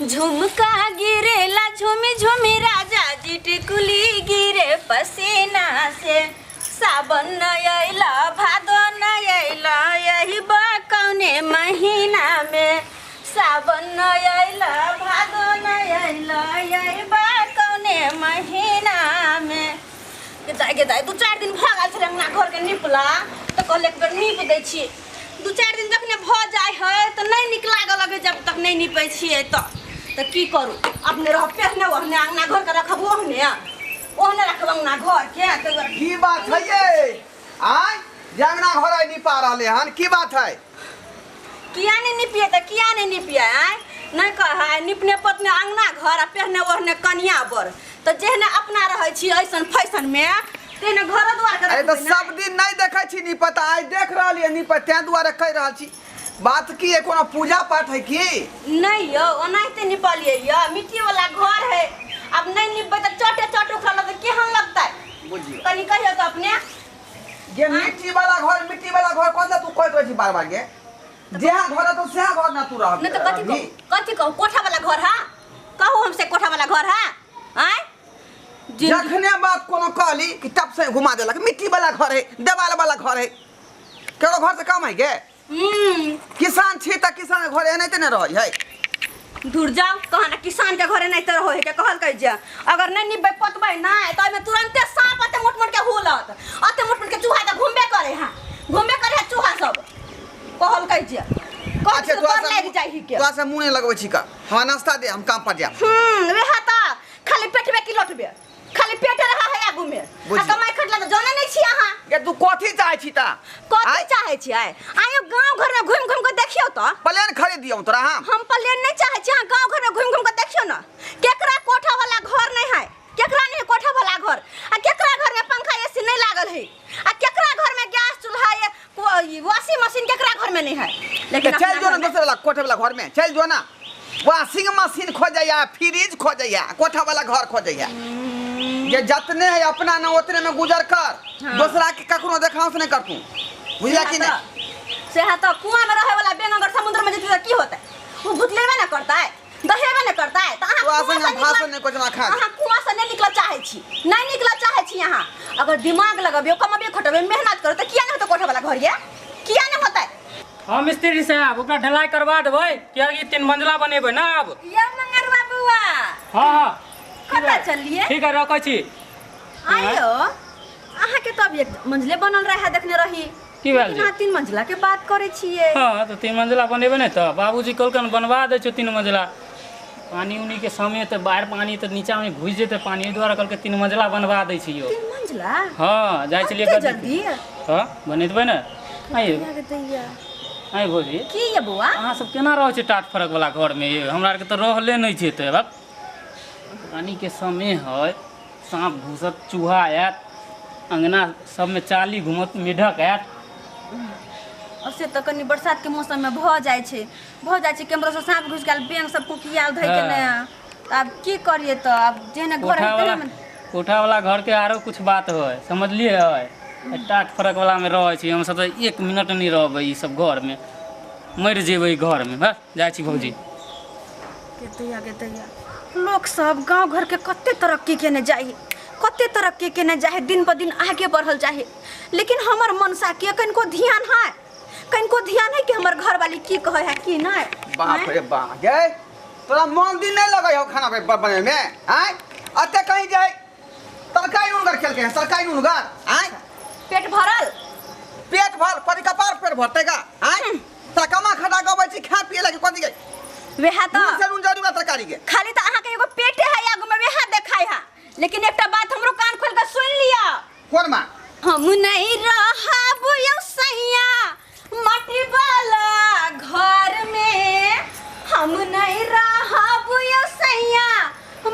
झुमका गिरेला झुमी झुमी राजा जी टिकुली गिरे पसीना से सावन न अइला भादो न अइला यही बा कौने महीना में सावन न अइला भादो न अइला यही बा कौने महीना में। गे दाइ गे दाइ, दू चारि दिन भऽ गेल छलै अंगना घरके निपला तऽ कहलियै एक बेर नीप दै छियै। दू चारि दिन जखने भऽ जाइ है तऽ नहि नीक लागऽ लगै जब तक नहि नीपै छियै तऽ की करू अपने रहब पेहने ओहने अंगना घरके रखब ओहने ओहने रखब अंगना घरके ताहि दुआरे। की बात है ये आय जे अंगना घर आइ निपा रहले हन की बात है? किया नहि निपियै तऽ किया नहि निपियै आँय? नहि कह है निपने पोतने अंगना घर आ पेहने ओढ़ने कनिया बर तऽ जेहने अपना रहै छी ऐसन फैशन मे तेहने घरो दुआर के अरे तऽ रखबै ने। सब दिन नहि देखै छी निपत आइ देख रहलियै निपत तें दुआरे कहि रहल छी। बात की है कोनो पूजा पाठ है की? नहीं यौ ओनाहिते निपलियै यौ मिट्टी वाला घर है अब नहीं निपबै तऽ चटे चट उखड़ल तऽ केहन लगतै? बुझियौ कनि कहियौ तऽ अपने गे मिट्टी वाला घर कौन सा तू कहैत रहै छी बार बार गे? जेहा घर तो सेहा घर ना तू रह। नहीं तो कथी कहू कथी कहू कोठा वाला घर है कहू हमसे कोठा वाला घर है आँय? जखने बात कोनो कहली कि टप से घुमा देलक मिट्टी वाला घर है देवाल वाला घर है केकरो घर से कम है गे? किसान छी त किसान घर एनाहिते ने रहै है। दूर जाओ कहा ना किसान के घरे नहीं तो रहो के कहल जे अगर नहीं निपबै पोतबै नहीं तो एमे तुरंते सांप अते मोट मोट के हुलत अते मोट मोट के चूहा त घूमबे करे हां घूमबे करे है चूहा सब कहल कै जे कहल अच्छा से तोरा डर से लागि जाइ ही के। तोरा से मुंह नहीं लगबै छी का हमरा नाश्ता दे हम काम पर जाब। वेहा त खाली पेटबे की लौटबे खाली पेट रहा है आगू में आ कमाई खटला त जाने नहीं छी अहाँ। गे तू कथी चाहै छी ता? कथी चाहै छी आइ? आयो गांव घर में घुमि घुमि के देखियौ त। प्लेन खरीद दियौ तोरा हम? हम प्लेन नहीं चाहै छी अहाँ गांव घर में घुमि घुमि के देखियौ न केकरा कोठा वाला घर नहीं है केकरा नहीं कोठा वाला घर आ केकरा घर में पंखा एसी नहीं लागल है आ केकरा घर में गैस चूल्हा ये वॉशिंग मशीन केकरा घर में नहीं है। लेकिन चल जो ना दूसरे वाला कोठा वाला घर में चल जो ना वॉशिंग मशीन खो जाइया फ्रिज खो जाइया कोठा वाला घर खो जाइया ये जतने है अपना ना उतने में गुजर कर। हाँ। दूसरा के कखनो देखाओ से नहीं कर तू बुझला कि नहीं? से है तो कुआं में रहे वाला बेंग अगर समुद्र में जेतै त की होतै? उ भुतलेबे ना करतै दहेबे ना करतै त अहाँ तो कुआं आसन से हम भाषण निकलऽ- नहीं कुछ ना खा। अहाँ कुआं से नहीं निकलऽ चाहै छी नहीं निकलऽ चाहै छी अहाँ अगर दिमाग लगबियौ कमबियौ खटबियौ मेहनत करू त किया नहीं होतै कोठा वाला घर ये किया नहीं होतै? हम मिस्त्री साहब ओकरा ढलाई करवा देबै कियाकि 3 मंजिला बनेबै ना अब। या मंगरवा बुआ। हाँ हाँ। कतऽ चलिए? ठीक है रखै छी। आइयो अहाँ के तो अभी एक मंजिले बनल रहे देखने रही। की भेल अहाँ 3 मंजिला के बात करै छियै। हाँ तो 3 मंजिला बनेबै ने तऽ बाबूजी कहलकन बनवा दै छौ 3 मंजिला। पानी उनी के समय तऽ बाढ़ि पानी तऽ नीचा में घुसि जेतै पानी एहि दुआरे कहलकै 3 मंजिला बनवा दै छी यौ। 3 मंजिला? हाँ जाइ छलियै एते जल्दी? हाँ बनेतबै ने। आइ भौजी की ये बौआ अहाँ सब केना रहै छै टाट फरक वाला घर में? ये हमरा आरके तऽ रहले नहि छै तऽ पानी के समय है सांप घुसत चूहा आयत अंगना सब में चाली घूमत मेढक आयत। और से तऽ कनि बरसात के मौसम में भऽ जाइ छै भऽ जाइ छै केम्हरो से सांप घुसि गेल बेंग सब कुकियाल धरि के ने तऽ आब की करियै तऽ आब जेहने घर कोठा है वाला तेहने कोठा वाला घर के आरो कुछ बात है समझलिए है टाट फरक वाला में रहै छी हम सब तऽ 1 मिनट नहीं रहबै ई सब घर में मरि जेबै घर में बस जाइ छी भौजी। गेतैया गेतैया लोक सब गांव घर के कते तरक्की केने जाइ कते तरक्की केने जाइ दिन पर दिन आगे बढ़ल जाइ लेकिन हमर मनसा के कनिको ध्यान है कनिको ध्यान है कि हमर घर वाली की कहै है की नहीं? बाप रे बाप गे तोरा मन दिन नहीं लगै हो खाना बने में आय अते कहीं जाय तरकारी उनगर खेलके हैं तरकारी उनगर आय पेट भरल पेट भर कथी कपार पेट भरतै का आय तोरा कमा खटा के अबै छी खा पिए लागी कथी के वेहा तऽ नून से नून जरूरी बा तरकारी के खाली तऽ अहाँके एगो पेटे है आगू में वेहा देखाय है लेकिन एकटा बात हमरो कान खोल के सुन लिअ। कोन बात? हम नहीं रहब यौ सैया माटी वाला घर में हम नहीं रहब यौ सैया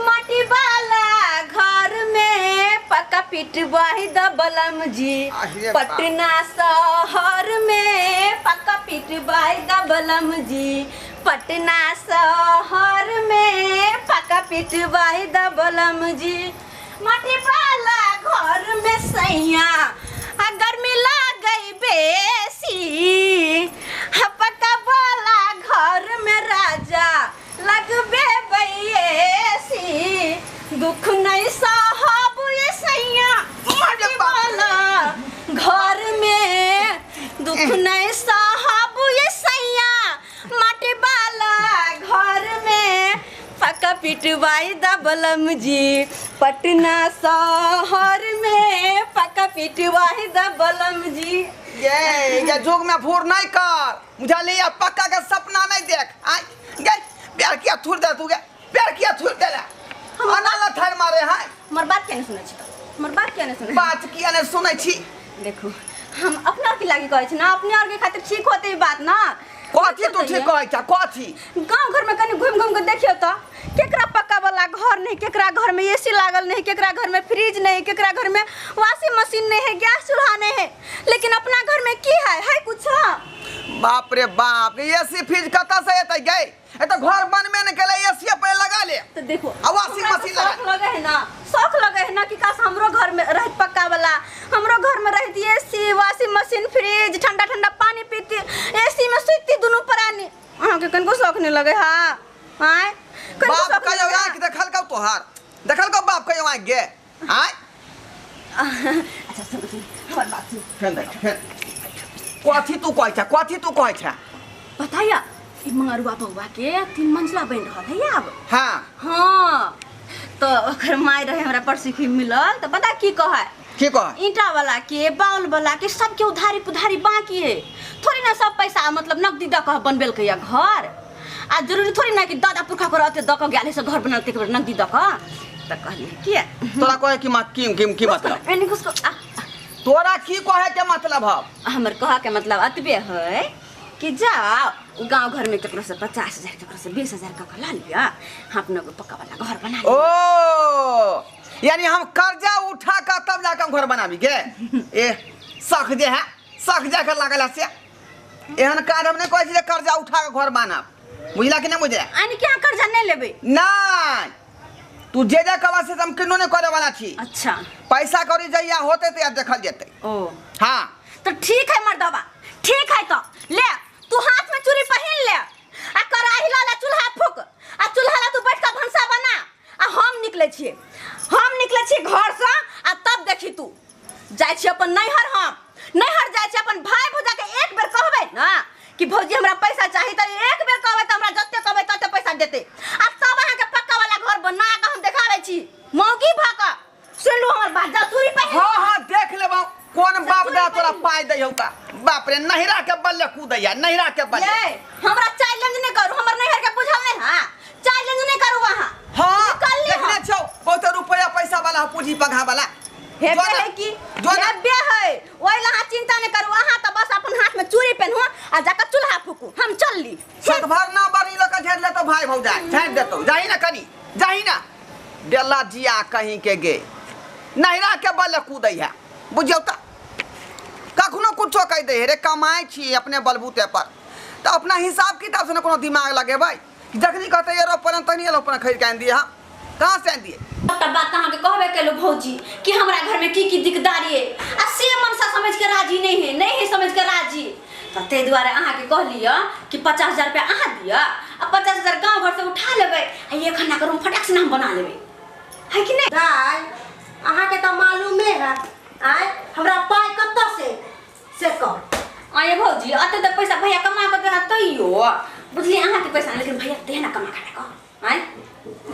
माटी वाला घर में पक्का पिटवाही दबलम जी आहिरे बाप। पटना शहर में पक्का पिटवाही दबलम जी पटना शहर में पक्का पिटवाही दबलम जी माटी वाला घर में सैया आ गर्मी लागै बेसी पक्का वाला घर में राजा लगबे पिटवाई द बलम जी, पटना शहर में पक्का पिटवाई द बलम जी। ये जोग में भूर नहीं कर, बुझलिए? आ पक्का के सपना नहीं देख। आय गे, प्यार किया थूर दे तू गे, प्यार किया थूर दे ला। अना लथार मारे है। हमर बात किया नहीं सुनै छी? हमर बात किया नहीं सुनै? बात किया नहीं सुनै छी? देखू, हम अपना के लागी कहै छी ना, अपने और के खातिर ठीक होते ई बात ना। कथी तू ठीक कहै छ? कथी? गांव घर में कनी घूम घूम के देखियो तो केकरा पक्का वाला घर नहीं, केकरा घर में एसी लागल नहीं, केकरा घर में फ्रिज नहीं, केकरा घर में वॉशिंग मशीन नहीं है, गैस चूल्हा नहीं है, लेकिन अपना घर में की है? है कुछ? बाप रे बाप, एसी फ्रिज कतऽ से एतै गे? ए तो घर बनबे ने केलै, एसी पे लगा ले। तो देखो, आ वॉशिंग हमरा मशीन तो लगा। शौक लगे है ना, शौक लगे है ना कि काश हमरो घर में रहत पक्का वाला, हमरो घर में रहत एसी, वॉशिंग मशीन, फ्रिज, ठंडा ठंडा पानी पीती, एसी में सुती दुनू प्राणी। अहाँ के कनको शौक नहीं लगे? हाँ आय, कनको बाप शौक नहीं कहियो लगे? आँखि देखलकौ तोहार? देखलकौ बाप कहियो आँखि गे? आय अच्छा सुन सुन, हमर बात सुन। फेन देख, फेन कथी तू कहै छ? कथी तू कहै छ? पता या, ई मंगरुआ बौआ के 3 मंजिला बनि रहल है आब। हाँ। हाँ, तो ओकर माय रहे हमरा परसू मिलल, तो पता की कहै? की कहै? ईंटा वाला के, बाउल वाला के, सबके उधारी पुधारी बाकी है। थोड़ी ना सब पैसा मतलब नकदी दऽ कऽ बनबेलकै या घर, आ जरूरी थोड़ी ना कि दादा पुरखा को रहते दऽ कऽ गेल है से घर बनलकै एक बेर नकदी दऽ कऽ। तऽ कहलियै किया तोरा कहै की की की की मतलब? एने घुसको आ। तोरा की कहै के मतलब हौ? हमर कहऽ के मतलब एतबे है कि जाओ गांव घर में ककरो से 50,000, ककरो से 20,000 कऽ कऽ ला लिअ, हम अपना एगो पक्का वाला घर बना लिअ। ओ यानी हम कर्जा उठा कऽ तब जाके हम घर बनाबी गे? ए सख जे है, सख जाके लागल है से एहन काज हम नहीं कहै छी जे कर्जा उठा कऽ घर बनाब, बुझला कि नहीं बुझला? यानी कि अहाँ कर्जा नहीं लेबै? नहीं, तू जे जे कहबा से हम किन्नो नहीं करे वाला छी। अच्छा। पैसा कौड़ी जहिया होते तहिया देखल जेतै। ओ हाँ तो ठीक है मर्दबा, ठीक है, तो ले तू हाथ में चूड़ी पहिन ले, आ कड़ाही ला ले, चूल्हा फूक, आ चूल्हा ला तू बैठ के भनसा बना, आ हम निकले छियै, हम निकले छियै घर से, आ तब देखी तू जाइ छियै अपन नैहर। हम नैहर जाइ छियै अपन भाई भौजा के एक बेर कहबै ना कि भौजी हमरा पैसा चाही, तऽ एक बेर कहबै तऽ हमरा जते कहबै तते पैसा देतै, आ तब अहाँके पक्का वाला घर बना कऽ हम देखाबै छी मौगी भऽ कऽ। सुन लू हमर बात, जा चूड़ी पहिन। हाँ हाँ देख लेबौ कोन बाप दा तोरा पाइ दै हौ का। बाप रे, नहिरा के बल्ले कूदैया, नहिरा के बल्ले। ये हमरा चैलेंज नहीं करू, हमर नैहर के बुझल नहीं। हां चैलेंज नहीं करू वहां। हाँ निकल ले। देखने छौ बहुत रुपया पैसा वाला, पूंजी पघा वाला। हेबे जो ना- है कि जो ना- हेबे है, ओहि ला अहाँ चिंता नहीं करू। अहाँ तऽ बस अपन हाथ में चूड़ी पेन्हू आ जाकर चूल्हा फूकू, हम चलली। सदभर ना बड़ी लोग झाड़ लेतो भाई भौजा, झाड़ देतो। जाही ना कनी, जाही ना डेला जिया कहीं के गे, नहिरा के बल्ले कूदै है, बुझियौ तऽ कखनो कुछो कहि दै है रे। कमाइ छी अपने बलबूते पर, तऽ अपना हिसाब किताब से ने कोनो दिमाग लगेबै। जखनी कहतै एरोप्लेन तखनी एरोप्लेन खरीद के आनि दिए, हम कहाँ से आनि दिए? सबटा बात अहाँके कहबे केलहुँ भौजी कि हमरा घर में की की दिकदारी है, आ से मनसा समझ के राजी नहीं है, नहीं है समझ के राजी, तऽ ताहि दुआरे अहाँके कहलियै कि 50,000 रुपया अहाँ दिअ, आ 50,000 गाँव घर से उठा लेबै, आ एक खन्ना के रूम फटाक से हम बना लेबै, है कि नहीं? दाइ, अहाँके तऽ मालूमे है, आँय हमरा पाइ कतऽ से कह। आये भौजी, अते तऽ पैसा भैया कमा कऽ देना तैयो बुझलियै अहाँके पैसा नहीं, लेकिन भैया तेहना कमा कऽ कह। आँय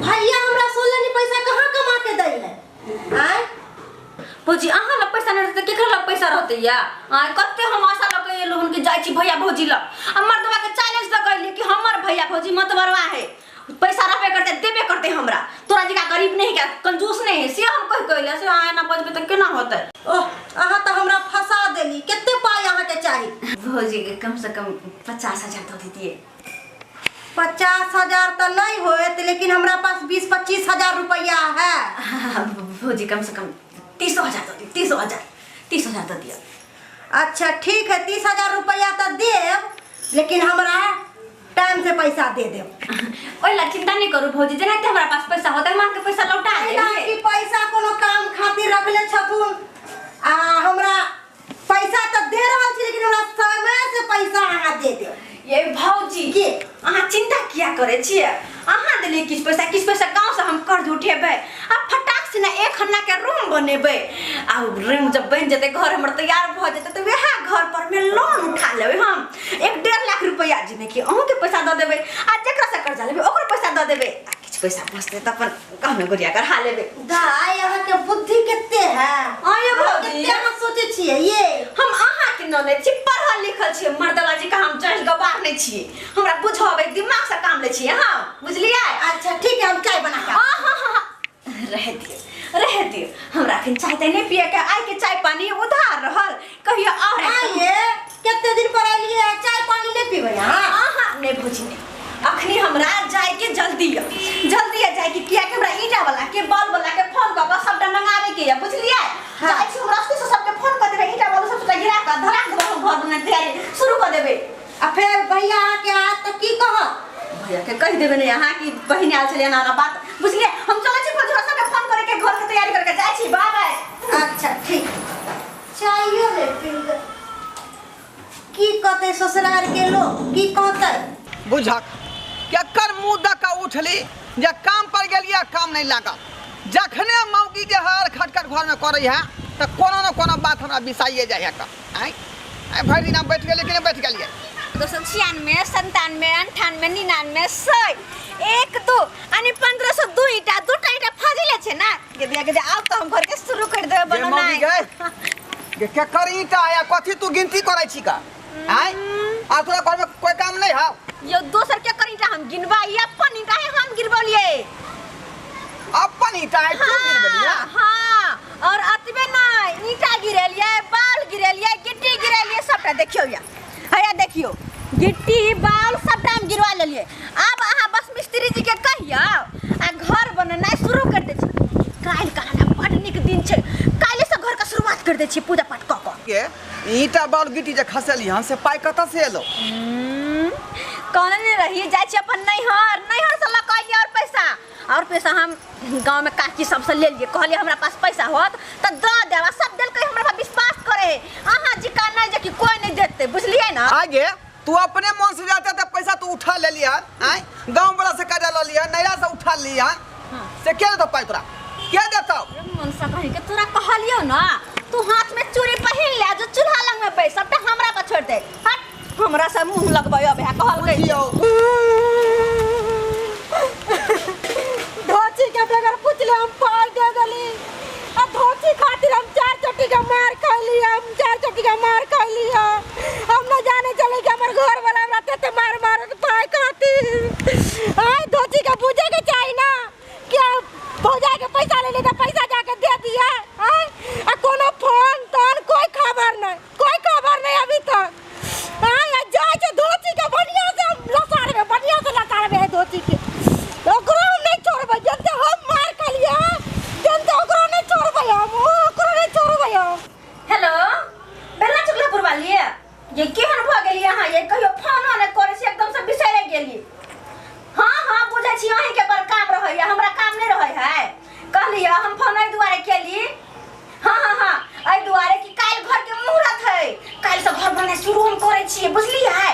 भैया हमरा सोलनी पैसा कहाँ कमा के दै है? आँय भौजी, अहाँ लग पैसा नहीं रहतै केकरा लग पैसा रहतै या? आँय कते हम आशा लऽ कऽ एलहुँ हन कि जाइ छी भैया भौजी लग, आ मर्दबा के चैलेंज दऽ कहलियै कि हमर भैया भौजी मत बरवा है, पैसा रहबे करतै देबे करतै हमरा, तोरा जकाँ गरीब नहीं है, कंजूस नहीं है, से हम कहि कऽ एलियै, से अहाँ एना बजबै तऽ केना होतै? ओह अहाँ तऽ हमरा फंसा देली। कते पाइ अहाँके चाही? भौजी के कम से कम 50,000 दऽ दितियै। 50,000 तऽ नहीं होत, लेकिन हमरा पास 20-25 हजार रुपया है। भौजी कम से कम 30,000 दऽ दियौ, 30,000, 30,000 दऽ दियौ। अच्छा ठीक है, 30,000 रुपया तऽ देब, लेकिन हमरा टाइम से पैसा दे देब। ओहि ला चिंता नहीं करू भौजी, जेनाहिते हमरा पास पैसा होतै हम अहाँके पैसा लौटा एना देब। कि पैसा कोनो काम खातिर रखले छथुन, आ हमरा पैसा तऽ दे रहल छी, लेकिन हमरा समय से पैसा अहाँ दे देब। ये भौजी की? अहाँ चिंता किया करै छियै? अहाँ देलियै किछु पैसा, किछु पैसा गाँव से हम कर्ज उठेबै, आ फटाक से ना एक खन्ना के रूम बनेबै, आ रूम जब बनि जेतै, घर हमर तैयार भऽ जेतै, तऽ वएह घर पर में लोन उठा लेबै हम 1-1.5 लाख रुपया, जिमे कि अहूँके पैसा दऽ देबै, आ जकरा से कर्जा लेबै ओकरो पैसा दऽ देबै, आ किछु किछु पैसा बचतै तऽ अपन गहना गुड़िया गढ़ा लेबै। दाय अहाँ के बुद्धि कते है? हाँ ये भौजी। कते अहाँ सोचै छियै ये? हम अहाँ के ननैद छी, पढ़ल लिखल छियै, मर्दबाजी के हम चढ़ गवार नहि छियै, हमरा बुझबै दिमाग से काम लै छियै। हाँ बुझलियै? अच्छा ठीक है, हम चाय बना के हाँ हाँ हाँ रह दियौ रह दियौ, हमरा अखन चाय ताय नहि पियके, आइ के चाय पानी उधार रहल, कहियो और आइए कते दिन पर एलियै, चाय पानी नहि पीबै अहाँ? अहाँ नहि भौजी नहि, अखनी हमरा जाय के जल्दी यऽ, जल्दी यऽ जाय के, कियाकि हमरा ईटा वाला के बॉल वाला के फोन कऽ कऽ सबटा मंगावे के यऽ, बुझलियै? हाँ। जाइ छी हम रस्ते से सबके फोन कऽ देबै, ईटा वाला सबटा गिरा कऽ धरा देबै, हम घर में तैयारी शुरू कऽ देबै। आ फेर भैया अहाँ के आयत तऽ की कहत? भैया के कहि देबै ने अहाँ कि बहिन आयल छलै एना एना बात, बुझलियै? हम चलै छी भौजी, सबके फोन करे के घर के तैयारी करके जाइ छी, बाय बाय। अच्छा ठीक, चाइयो नहि पी की कहतै ससुरार के लोग, की कहतै? बुझक केकर मुँह दऽ कऽ उठली जे काम पर गेलियै काम नहीं लागल, जखने मौगी जे हर खटखट घरमे करै है तऽ कोनो ने कोनो बात हमरा बिसाइए जाइ है। आँय आइ भरि दिन बैठ गेलियै कि नहि बैठ गेलियै? 296 97 98 99 100 1 2 यानी 1502 ईटा, दूटा ईटा फजिले छै ना, गेदिया गेदिया आब तऽ हम घर के शुरू कर देबै बनेनाइ। गे केकर ईटा है कथी तू गिनती करै छी का? आँय आ तोरा घरमे कोई काम नहीं हौ? यो दोसर के कर ईटा हम गिनबा, ई अपन ईटा है हम गिरबलियै। अपन ईटा है तू गिरबलियै? हाँ, और अतबे नहीं ईटा गिरेलियै, बाल गिरेलियै, गिट्टी गिरेलियै, सबटा देखियौ या हैया देखियौ गिट्टी बाल सबटा हम गिरवा लेलियै। आब अहाँ बस मिस्त्री जी के कहियौ आ घर बनेनाइ शुरू कर दै छी। काल्हि कहाँ बड नीक दिन छै, काल्हि से घर के शुरुआत कर दै छी पूजा पाठ कऽ कऽ। के ईटा बाल गिट्टी जे खसेली हन से पाइ कतऽ से एलो? कहने नहि रही जाइ छी अपन नैहर, नैहर से लऽ कऽ अयलियै और पैसा, और पैसा हम गाँव में काकी सबसे ले लिए, कहलियै हमरा पास पैसा होत तऽ दऽ देब, आ सब देलकै, हमरा पर विश्वास करे, अहाँ जी का नहि जे कि कोइ नहि देतै, बुझलियै ना? आगे तू अपने मन से जाते तऽ पैसा तू उठा ले लिया, आँय गाँव वाला से कर्जा लऽ लिया, नैहरा से उठा लिया, से के देतौ पाइ तोरा? के देतौ? मन से कही के तोरा कहलियौ ना तू हाथ में चूड़ी पहिन ले, जो चूल्हा लग में बैस, सबटा हमरा पर छोड़ दे, हट हमरा से मुंह लगबै अब है कहलकै। धोती के बगैर पूछले हम पाल दे देली, आ धोती खातिर हम 4 चोटी के मार खैली, हम 4 चोटी के मार खैली। हम न जाने चले कि हमर घर वाला हमरा तते मार मारत पाय खातिर। आय धोती के बुझे के चाही ना कि भौजा के पैसा ले ले त पैसा जाके दे दिया। आय आ कोनो फोन तोन कोई खबर नहीं, कोई खबर नहीं अभी तक। आय जाय छै धोती के बढ़िया से लसारबे, बढ़िया से लसारबे धोती के, ओकरो हम नहीं छोड़बै, जनते हम मार खलियै जनते ओकरो नहीं छोड़बै हम, ओकरो नहीं छोड़बै हम। हेलो बेला चुकलापुर वाली ये केहन भऽ गेलियै अहाँ? ये कहियो फोनो नहि करै छी, एकदम से बिसरि गेलियै। हाँ हाँ बुझै छी अहीँके बड़ काम रहैया, हमरा काम नहि रहै है। कहलियै हम फोन एहि दुआरे केली, हाँ हाँ हाँ एहि दुआरे कि काल्हि घरके मुहूर्त है, काल्हि से घर बनेनाइ शुरू हम करै छियै, बुझलियै?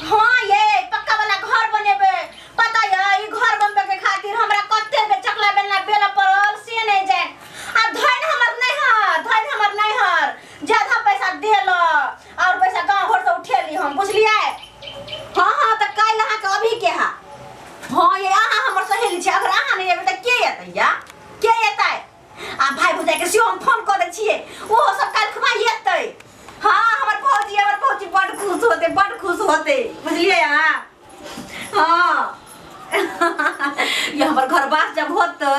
हाँ ये पक्का वाला घर बनेबै, पता यऽ ई घर बनबैके खातिर हमरा कते बेर चकला बेलना बेलऽ पड़ल से नहि जानि। आ धनि हमर नैहर, धनि हमर नैहर ज्यादा पैसा देल और पैसा गाँव घर से उठेली हम, बुझलियै? हाँ हाँ तऽ काल्हि अहाँके अभी के हा, हाँ ये अहाँ हमर सहेली छी, अगर अहाँ नहि एबै तऽ के एतै या के एतै? आ भाय भौजाइके सेहो हम फोन कऽ दै छियै, ओहो सब काल्हि खुमा एतै। हाँ हमर भौजी बड खुश होतै, बड खुश होतै, बुझलियै अहाँ? हाँ ये हमर घर बास जब होतै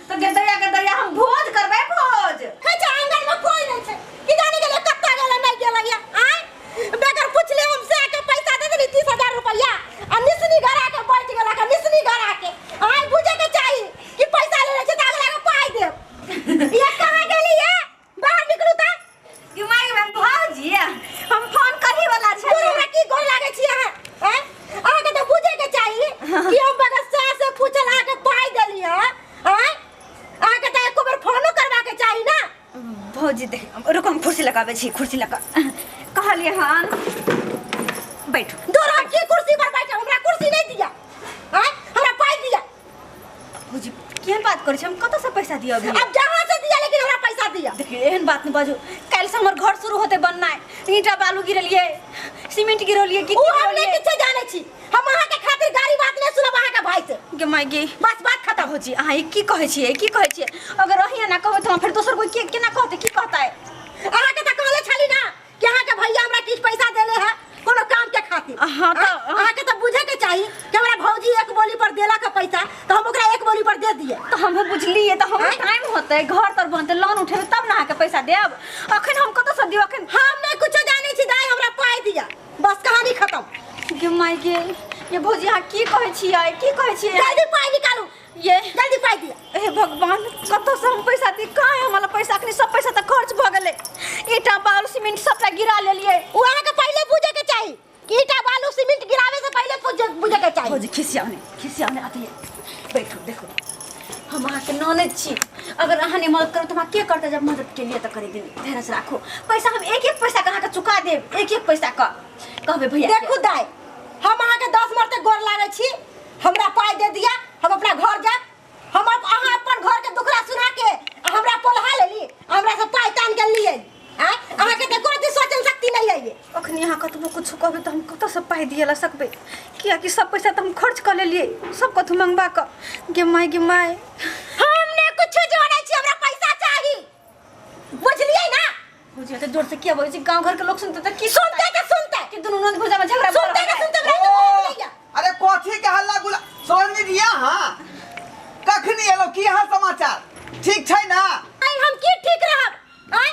तऽ गेदैया गेदैया हम भोज करबै, भोज। अच्छा आंगन में कोई नहीं छै, की जाने गेलै कत्ता गेलै नहीं गेलै या आय बगैर पूछले हम से के पैसा दे देली 30,000 रुपया आ निसनी घर आके बैठ गेला के निसनी घर आके। आय बुझे के चाही कि पैसा ले ले छै त अगला के पाई देब। ये कहाँ गेली ये? बाहर निकलू त। दिमाग में भौजी हम फोन करही वाला छै। तोरा हमरा की गोर लागै छी अहाँ? आय अहाँ के त बुझे के चाही कि हम बगैर सास से पूछल आके पाई देली हां। आय अहाँ के त एको बेर फोनो करबा के चाही ना। भौजी देख रुको हम कुर्सी लगाबै छी, कुर्सी लगा कहलियै हन बैठू। दूर हम की कुर्सी पर बैठब, हमरा कुर्सी नहीं दिया, आय हमरा पाई दिया। भौजी केहन बात करै छी, हम कतऽ से पैसा दिअ अभी? अब जहाँ से दिया लेकिन हमरा पैसा दिया। देखियौ एहन बात नहि बाजू, काल्हि से हमर घर शुरू होतै बननाइ, ईंटा बालू गिरेलियै, सीमेंट गिरौलियै, गिट्टी उ हम नहि गिरौलियै। किछु जानै छी, हम अहाँ के खातिर गाली बात नहीं सुनब अहाँ के भाई से। गे माय गे, बस बात खत्म। भौजी अहाँ ई की कहै छियै, की कहै छियै? अगर अहीं एना कहबै तऽ फेर दोसर कोई के केना कहतै, की कहतै? अहाँ के तऽ कहले छली ना कि अहाँ के भैया हमरा किछ पैसा देले है कोनो काम के खातिर। हाँ तऽ अहाँ के तऽ बुझे के चाही कि हमरा भौजी एक बोली पर देला के पैसा तो हम ओकरा एक बोली पर दे दिए। तऽ हमहूँ बुझलियै, तऽ हमरो टाइम होतै, घर तर बनतै, लोन उठेबै तब ने अहाँके पैसा देब। अखन हम कतऽसँ दियौ अखन? हम नहीं कुछो जानै छी दाई, हमरा पाइ दिया, बस कहानी खत्म। गे माय गे, ये भौजी अहाँ की कहै छियै, की कहै छियै? जल्दी पाइ निकालू, ये जल्दी पाइ दिया। हे भगवान, कतऽसँ हम पैसा दी? कहाँ है हमरा पैसा? अखनी सब पैसा तऽ खर्च भऽ गेलै, ईटा बालू सीमेंट सबटा गिरा लेलियै। ओ अहाँके पहिले बुझे के चाही कि ईटा बालू सीमेंट गिरावे से पहिले बुझे के चाही। भौजी खिसियाउ नहि, खिसियाउ नहि, अतै बैठू। देखू हम अहाँके ननद छी, अगर अहाँ नहि मदद करब तऽ हमरा के करतै? जब मदद के लिए तऽ करी दिन धैर्य राखू। पैसा हम एक एक पैसा के अहाँके चुका देब, एक एक पैसा के कहबै भैया। देखू दाई, हम अहाँके 10 मरते गोर लागै छी, हमरा पाइ दे दिया, हम अपना घर जायब। हम अहाँ अपन घर के दुखड़ा सुना के हमरा पोलहा लेली, हमरा से पाइ तान के लिए। अहाँके तऽ कोनो सोचन शक्ति नहीं है। अखनी अहाँ कतबो कुछ कहबै तऽ हम कतऽसँ पाइ दिए ला सकबै? कियाकि सब पैसा तऽ हम खर्च कऽ लेलियै सब कथू मंगवा कऽ। गे माय, गे माय, हम ने कुछ जानै छी, हमरा पैसा चाही, बुझलियै ना? भौजी एते जोर से किया बजै छी? गाँव घर के लोग सुनतै तऽ की सुनतै तऽ सुनतै, कि दुनू ननद भौजा में झगड़ा सुनतै तऽ सुनतै, हमरा तऽ बोलत नहीं है। अरे कथी के हल्ला गुला सोनी दिया? हाँ कखनी एलो? की हाल समाचार ठीक छै ना? आई हम की ठीक रहब? आय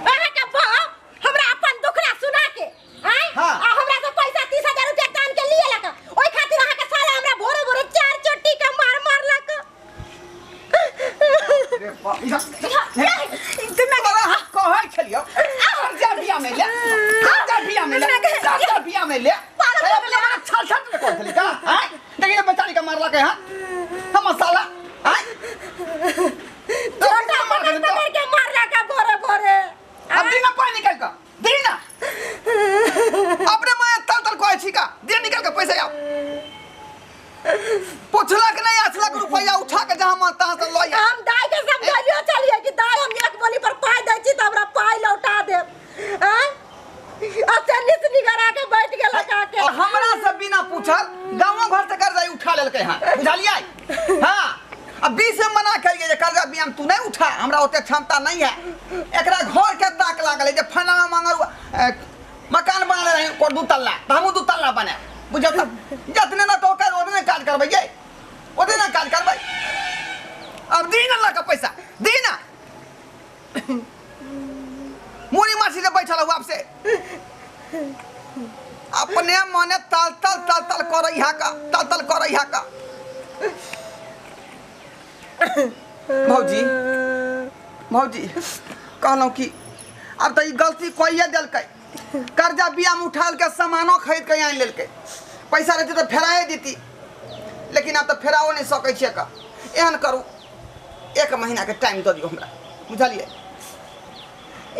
अहाँ के बाप हमरा अपन दुखड़ा सुना के आय हाँ। आ हमरा से पैसा 30,000 रुपया तान के लिए लक, ओइ खातिर अहाँ के साला हमरा भोरे भोरे 4 चोटी के मार मारलक। अरे बाप, तोरा हम कहै छलियौ, कर्जा बिया में ले, कर्जा बिया में ले, कर्जा बिया में ले। छल छल के कहै छली का? आय देखी ने बेचारी के मारलक है हम साला। आय जोटा पकड़ पकड़ के मारलक भोरे भोरे। अब दीना पानी निकाल का, दीना अपने मैं तल तल कहै छी का, दे निकाल के पैसा। आओ पुछलक नहीं, 8 लाख रुपया उठा के जहां मन तहां से लऽ आ। हम दाई के समझाइयो चलिए कि दाई हम एक बोली पर पाई दै छी तऽ हमरा पाई लौटा देब। आय आ चन्नी से निगरा के बैठ गेल आके। और हमरा से बिना पूछल गांवो घर से कर्जा उठा लेलकै हन, बुझलियै? हाँ अब 20 में मना करिए जे कर्जा बियाम तू नहीं उठा, हमरा ओते क्षमता नहीं है। एकरा घर के ताक लागल है जे फलाना मांगर मकान बना रहे को 2 तल्ला, तऽ हमहूँ 2 तल्ला बनायब, बुझल? तऽ जतने ना तो ओकर ओतने काज करबै यै, ओतने ना काज करबै। अब दी ना लऽ के पैसा दी ना, मुड़ी माछी जे बैठल हुआ आपसे अपने मने तल तल तल तल करै हा का, तल तल करै हा का। भौजी भौजी कहलहुँ कि अब तऽ ई गलती कइए देलकै, कर्जा बियाम उठाल के सामानो खरीद के आनि लेलकै, पैसा रहतै तऽ फेराए देती, लेकिन आब तऽ फेराओ नहि सकै छियै का। एहन करू 1 महीना के टाइम दऽ दियौ हमरा, बुझलियै?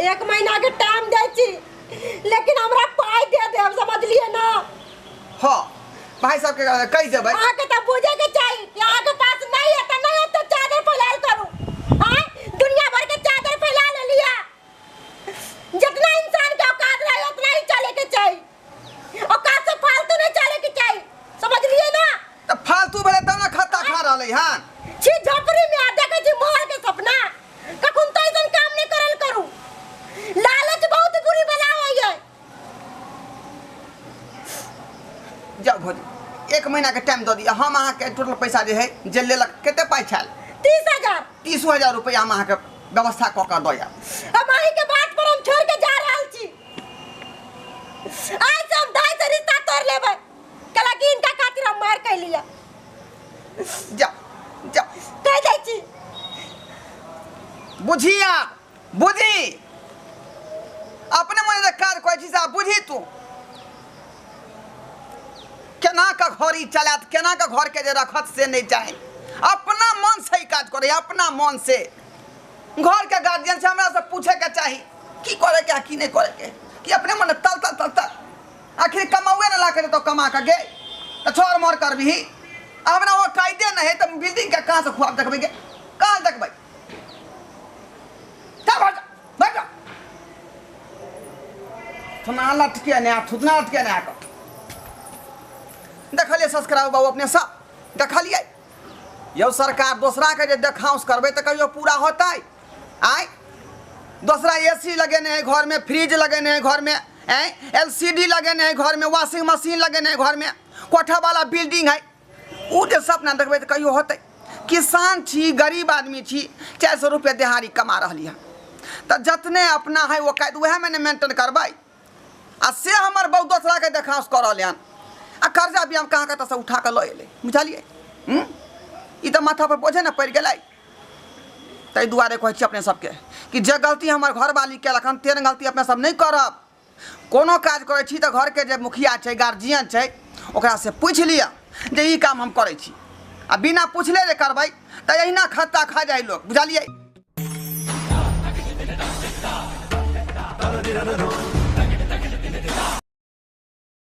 1 महीना के टाइम दै छी, लेकिन हमरा पाइ दे देब, समझलियै ना? हाँ भाई साहब के कहि देबै। अहाँके तऽ बुझे के चाही कि अहाँके पास नहीं है तऽ नहीं होत तऽ चादर फैलाल करू। आय दुनिया भर के चादर फैला लेलियै, जितना इंसान के औकात रहे उतना ही चले के चाही, औकात से फालतू नहीं चले के चाही, समझलियै ना? तऽ फालतू भेलै तब ने खत्ता खा रहलै हन। छी झोपड़ी में आ देखै छी मोहर के सपना, कखन तो ऐसन काम नहीं करल करू, लालच बहुत बुरी बला होइए। जाउ भौजी 1 महीना के टाइम दऽ दिअ, हम अहाँके टोटल पैसा जे है जे लेलक कते पाइ छल? 30,000। 30,000 रुपया हम अहाँके व्यवस्था कऽ के दऽ आयब। हम अहीं के बात पर हम छोड़ के जा रहल छी, आज से हम दाई से रिश्ता तोड़ लेबै, कला कि इनका खातिर हम मार कैलियै। जाउ जाउ कह जाइ छी। बुझी आप, बुझी अपने मने जे काज करै छी से आब बुझी तू केना के घर ई चलायत, केना के घर के जे रखत से नहीं चाहे, अपना मन से ही काज करे, अपना मन से। घर के गार्जियन से हमरा से पूछे के चाही की करे के आ की नहीं करे के, कि अपने मन तल तल तल तल आखिर कमाउए ना ला के तो कमा के गे तो छोड़ मोर करबिही, हमरा वो कायदे नहीं है तो बिल्डिंग के कहाँ से खुआब देखबै गे, कहाँ देखबै? जा भाग जा, भाग जा। थुना लटके ने थुतना लटके ने आके। देखलियै सब्सक्राइब बाबू अपने सब देखलियै यौ सरकार दोसराके जे देखाउस करबै तऽ कहियो पूरा होतै आँय दोसरा ए सी लगेने है घरमे फ्रिज लगेने है घरमे आँय एल सी डी लगेने है घरमे वॉशिंग मशीन लगेने है घरमे कोठावाला बिल्डिंग है ओ जे सपना देखबै तऽ कहियो होतै किसान छी गरीब आदमी छी 400 रुपया देहाड़ी कमा रहली हन तऽ जतने अपना है ओ काटि उएहमे ने मेंटेन करबै आ से हमर बहु दोसराके देखास कऽ रहलै हन आ कर्जा भी हम कहाँ कतऽसँ उठा कऽ लऽ एलै बुझलियै हूँ ई तऽ माथापर बोझे ने पड़ि गेलै ताहि दुआरे कहै छी अपने सबके कि जे गलती हमर घरवाली केलक हन तेहन गलती अपने सब नहि करब कोनो काज करै छी तऽ घरके जे मुखिया छै गार्जियन छै ओकरासँ पूछि लिअ जे ई काम हम करै छी आ बिना पुछले जे करबै तऽ एहिना खत्ता खा जाइ लोक बुझलियै।